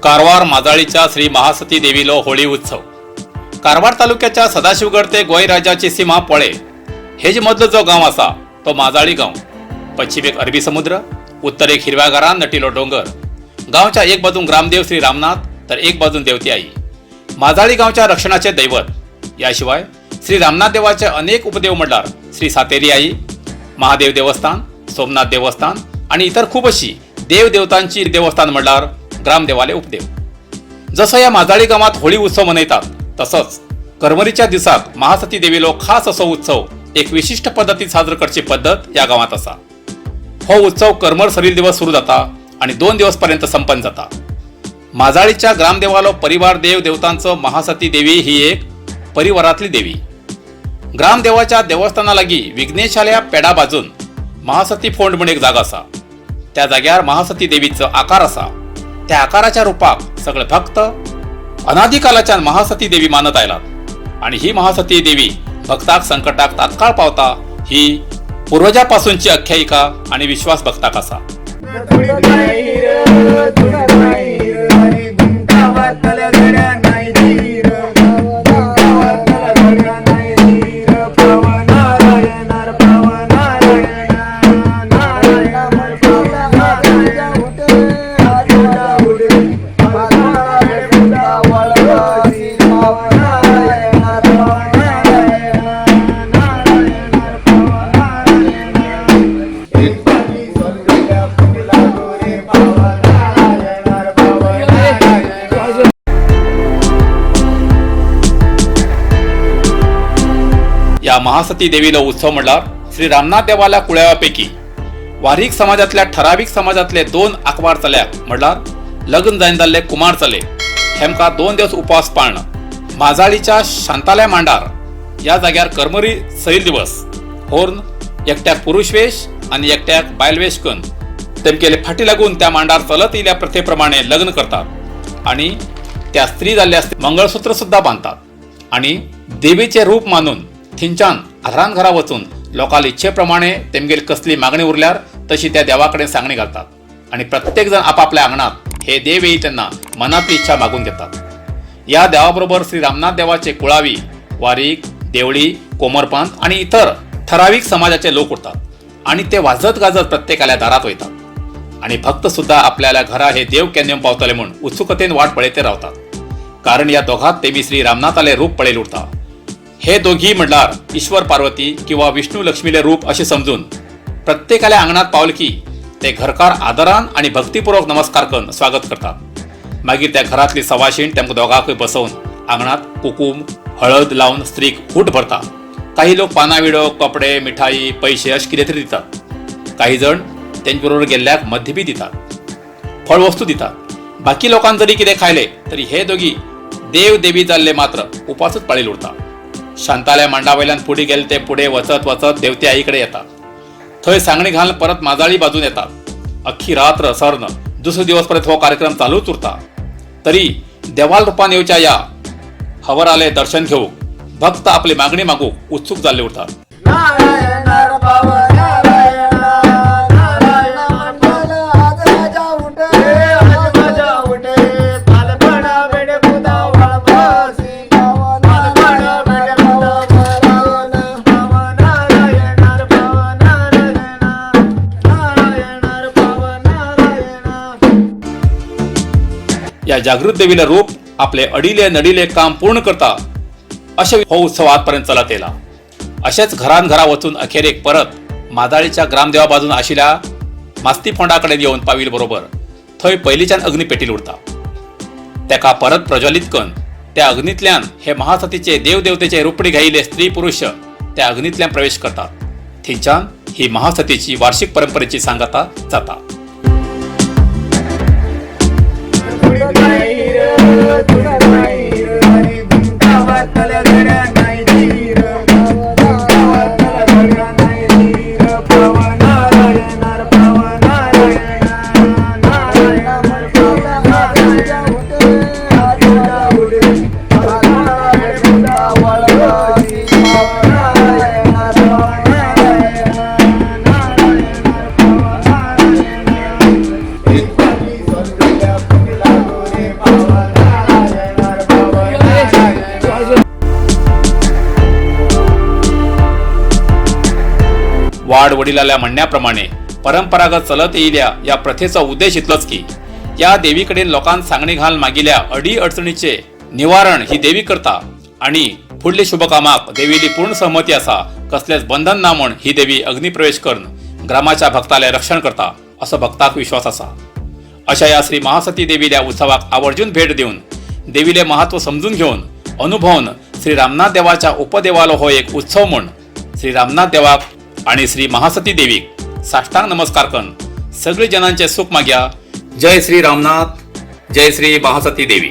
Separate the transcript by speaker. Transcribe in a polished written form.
Speaker 1: कारवार माजाळीच्या श्री महासती देवीलो होळी उत्सव. कारवार तालुक्याच्या सदाशिवगड ते गोंय राज्याची सीमा पोळे हेज मदलो जो गांव आसा तो माजाळी गांव. पश्चिमेक अरबी समुद्र, उत्तरेक हिरव्यागारान नटिलो डोंगर. गांवच्या एक बाजून ग्रामदेव श्री रामनाथ तर एक बाजून देवती आई माजाळी गांवच्या रक्षणाचे दैवत. याशिवाय श्री रामनाथ देवाचे अनेक उपदेव म्हणल्यार श्री सातेरी आई, महादेव देवस्थान, सोमनाथ देवस्थान आणि इतर खूप अशी देव देवतांची देवस्थान म्हणल्यार ग्रामदेवाले उपदेव. जसं या माजाळी गावात होळी उत्सव मनयतात तसंच करमरीच्या दिसाक महासती देवीलो खास असो उत्सव एक विशिश्ट पद्दतीन साजरो करची पद्दत या गावात आसा. हो उत्सव करमर सरील दिवस सुरू जाता आणि 2 दिवस पर्यंत संपन्न जाता. माजाळीच्या ग्रामदेवालो परिवार देव देवतांचो महासती देवी ही एक परिवारातली देवी. ग्रामदेवाच्या देवस्थाना लागीं विघ्नेशाल्या पेडा बाजून महासती फोंड म्हूण एक जागा आसा. त्या जाग्यार महासती देवीचो आकार आसा. त्या आकाराच्या रुपाक सगळे भक्त अनादिकालाच्यान महासती देवी मानत आयलात आणि ही महासती देवी भक्ताक संकटाक तात्काळ पावता ही पूर्वजापासूनची आख्यायिका आणि विश्वास भक्ताक आसा. या महासती देवीला उत्सव म्हणल्यार श्री रामनाथ देवाला कुळाव्यापैकी वारीक समाजातल्या ठरावीक समाजातले 2 आकवार चल्याक म्हणल्यार लग्न जायन जाल्ले कुमार चले हेमका 2 दिवस उपवास पाळणं माजाळीच्या शांतालय मांडार या जाग्यार करमरी सैल दिवस होर्न एकट्याक पुरुषवेश आणि एकट्याक बायलवेश करून तेमकेले फाटी लागून त्या मांडार चलत येयल्या प्रथेप्रमाणे लग्न करतात आणि त्या स्त्री जाल्ल्या मंगळसूत्र सुद्धा बांधतात आणि देवीचे रूप मानून थिंच्यान घरान घरा वचून लोकांले इच्छेप्रमाणे तेमगेली कसली मागणी उरल्यार तशी त्या देवा कडेन सांगणी घालतात आणि प्रत्येक जण आपापल्या आंगणात हे देव येई तेन्ना मनातली इच्छा मागून घेतात. या देवाबरोबर श्री रामनाथ देवाचे कुळावी, वारीक, देवळी, कोमरपांत आणि इतर ठराविक समाजाचे लोक उरतात आणि ते वाजत गाजत प्रत्येकाल्या दारात वयतात आणि भक्त सुद्धा आपल्याला घरा हे देव केन्ना पावतले म्हूण उत्सुकतेन वाट पळयते रावतात, कारण या दोघात तेमी श्री रामनाथाले रूप पळयल उरता. हे दोघी म्हणल्यार ईश्वर पार्वती किंवा विष्णू लक्ष्मीले रूप असे समजून प्रत्येकाल्या आंगणात पावले की ते घरकार आदरान आणि भक्तीपूर्वक नमस्कार करून स्वागत करतात. मागीर त्या घरातली सवाशीण तेमकां दोगांकूय बसोवन आंगणात कुकूम हळद लावन स्त्रीक फूट भरता. काही लोक पाना विडो, कपडे, मिठाई, पैसे अशें कितें तरी दितात. काही जण तेंचे बरोबर गेल्ल्याक मद्य बी दितात, फळवस्तू दितात. बाकी लोकांक जरी कितें खायले तरी हे दोगी देव देवी जाल्ले मात्र उपासूच पाळील उरता. शांताल्या मांडा वयल्यान फुडें गेले ते फुडें वचत वचत देवते आईकडे येतात. थंय सांगणी घालून परत माजाळी बाजून येतात. अख्खी रात्र सरन दुसरे दिवस पर्यंत हो कार्यक्रम चालूच उरता. तरी देवाल रुपान येवच्या या हवराले दर्शन घेवंक भक्त आपली मागणी मागूक उत्सुक जाल्ले उरतात. या जागृत देवीला रूप आपले अडिले नडिले काम पूर्ण करता असे हो उत्सव आजपर्यंत चलत येला. अशेच घरान घरा वचून अखेरेक परत मादाळीच्या ग्रामदेवा बाजून आशिल्ल्या मास्ती फोंडाकडेन येवन पाविल बरोबर थंय पयलींच्यान अग्नी पेटील उरता. तेका परत प्रज्वलीत करून त्या अग्नींतल्यान हे महासतीचे देवदेवतेचे रुपडी घायिल्ले स्त्री पुरुष त्या अग्नींतल्यान प्रवेश करतात. थंयच्यान ही महासतीची वार्षिक परंपरेची सांगाता जाता. वाड वडिलाल्या म्हणण्या प्रमाणे परंपरागत चलत येयल्या ह्या प्रथेचो उद्देश इतलोच की या देवी कडेन लोकांक सांगणी घालून मागिल्या अडी अडचणीचे निवारण ही देवी करता आणि फुडले शुभकामाक देवीली पूर्ण सहमती आसा, कसलेच बंधन ना म्हूण ही देवी अग्निप्रवेश करून ग्रामाच्या भक्ताले रक्षण करता असो भक्ताक विश्वास आसा. अशा या श्री महासती देवील्या उत्सवाक आवर्जून भेट दिवन देवीले महत्व समजून घेवन अनुभवून श्री रामनाथ देवाच्या उपदेवालो हो एक उत्सव म्हूण श्री रामनाथ देवाक आणि श्री महासती देवीक साष्टांग नमस्कार करून सगळे जनांचे सुख माग्या. जय श्री रामनाथ, जय श्री महासती देवी.